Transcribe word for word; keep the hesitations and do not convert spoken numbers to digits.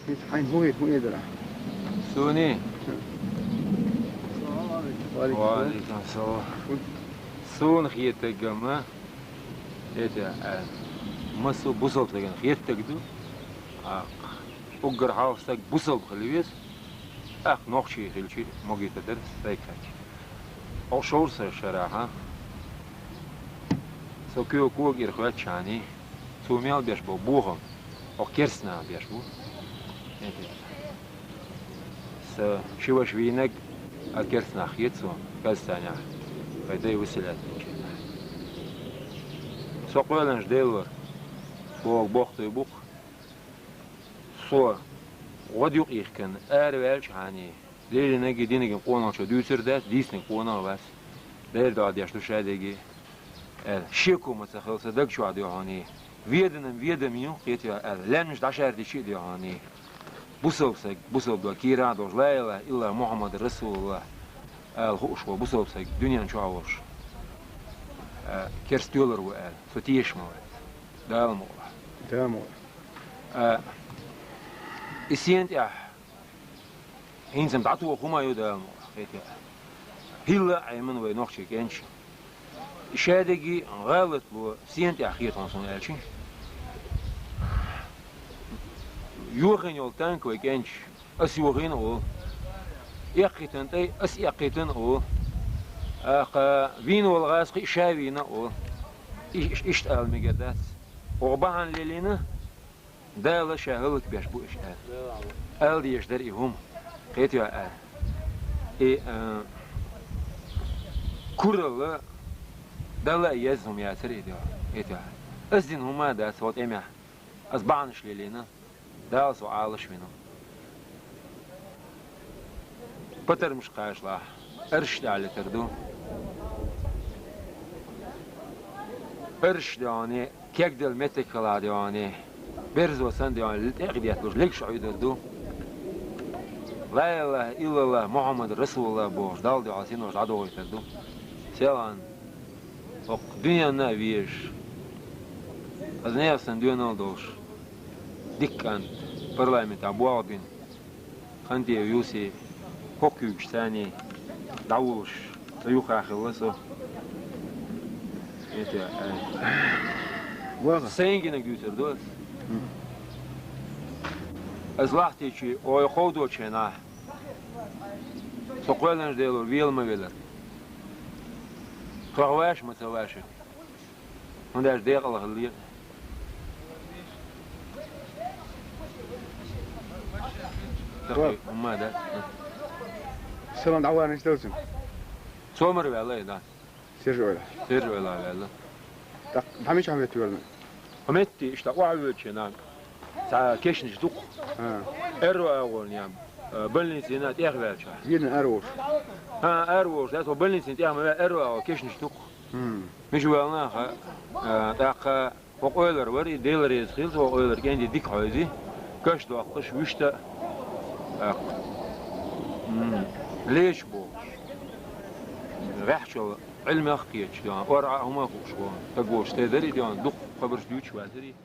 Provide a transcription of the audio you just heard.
Хьайна хӀун хетар, хӀун хетар? Суни? Ва алейкум салам. Суна хетаргама, это, а, массо бусалба сагана хетаргду. А, уггар хьалха саг бусалба хила веза. Ах, нохчий хилчи могита дар сайкач. О шовр са шараха. Со куьйга кога ир хваьччани. Цо мел беш бо бохам. О керстна беш бу. Са шиваш вийнаг а керстнах хет со, Казахстанах. Пайдай выселять ничего. Со къойланаш делвар. Бог бохтой бух. Со гӀод юкъ ихкан, ара ваьлча хьани. Лелинаги динагин къонахчо дуьйцар дац, дийснаг къонах вац. Дайр доа деш ду шадеги. Аьл, шеко ма ца хилса даг чоа де хьони. Веданам ведам ю, кхетя аьл, лемнаш дӀашар дичи де хьони. Бусалба саг, бусалба дог кийра долаш, ла илаха илла Мухаммад Расулуллах. Аьл, хууш во бусалба саг, дуьнен чоа волаш. Э, керс тоьлар ву аьл. Со теш ма вац. Дала мукъла. Дала мукъла. Э, и сен тӀехь ХӀинца-м дӀатоха хӀума ю Дала мукъ, кхетий. ХӀилла а Ӏеман вай нохчий кӀенча. Шадеги гӀалатло сен тӀехь хетон суна аьлчи. Йохийна йолу танк вай кӀенча, ас йохийна олу. Эккхийтина тӀе, ас эккхийтина олу. Аккха вийна волу гӀаз кхин ша вийна олу. И-, иш-, иштта ала мегар дац. Оха бахьана лелийна, Дала ша хӀаллакбеш бу уьш аьлла. Ала дезаш дара и хӀума. Кхетий аьлла. И, а, куралла Дала а еза хӀума яцара и дуьхьа. Кхетий аьлла. Ас дина хӀума а дац хьо тӀемехь. Ас бахьанаш лелийна. Дала со Ӏалаш вина. Патармаш кхашлахь, арш тӀехь летар ду. Арш де хьоне, кегделла меттиг хила де хьоне, берзо санна де хьоне, тӀехь детталуш легаш Ӏуьйдур ду. Ла илаха иллаллах, Мухаммад Расулуллах бохуш, Далла дуьхьал синош дӀадохуьйтур ду. Селхан, хӀокху дуьненна а везаш, аса нехан санна доьналла долуш, дика кӀант, парламентехь болх бина. Хантиев Юси, хӀокхуьйгуш царний дӀавуллуш, сан юххехь хилла со. Эте, ай. Ваха. Сайн гинарг дуьйцур ду ас. М. Ас лахтичи, ой, кховдочу хенахь. Со кхоьллинчу Делора вела ма велара. Тхох ваьш ма ца ваьши. ХӀунда аьлча декъала хилла. Тахе хӀумма а дац. Салам дӀаварнаш долчун. Сомара ваьлла, да. Сержа ойла. Сержа ойла ваьлла. Так, дӀа мичахь метта ваьлла? Хьо метти, иштта охьавоьдучу нах. Цхьа кешнаш дукха. А. Аьрру агӀор ням. Э, больницина тӀехваьлча. Вина аьрру волуш. ХӀа, аьрру волуш. Дац, хьо больницина тӀехь ма ваьлла, аьрру агӀор кешнаш дукха. Хм. Мича ваьлла наха, э, тӀаккха хӀокху ойлар вара, и Дела реза хила, хӀокху ойлар кӀентий дика хьойзи, каш доккхуш, вуьшта а, тӀаккха. М, леча бохуш. ГӀехьчул Ӏилмех а кхеташ, ден, ора а хӀума а хууш вон. Стаг волуш те дарий, ден, дукха хабарш дуьйцуш вацарий.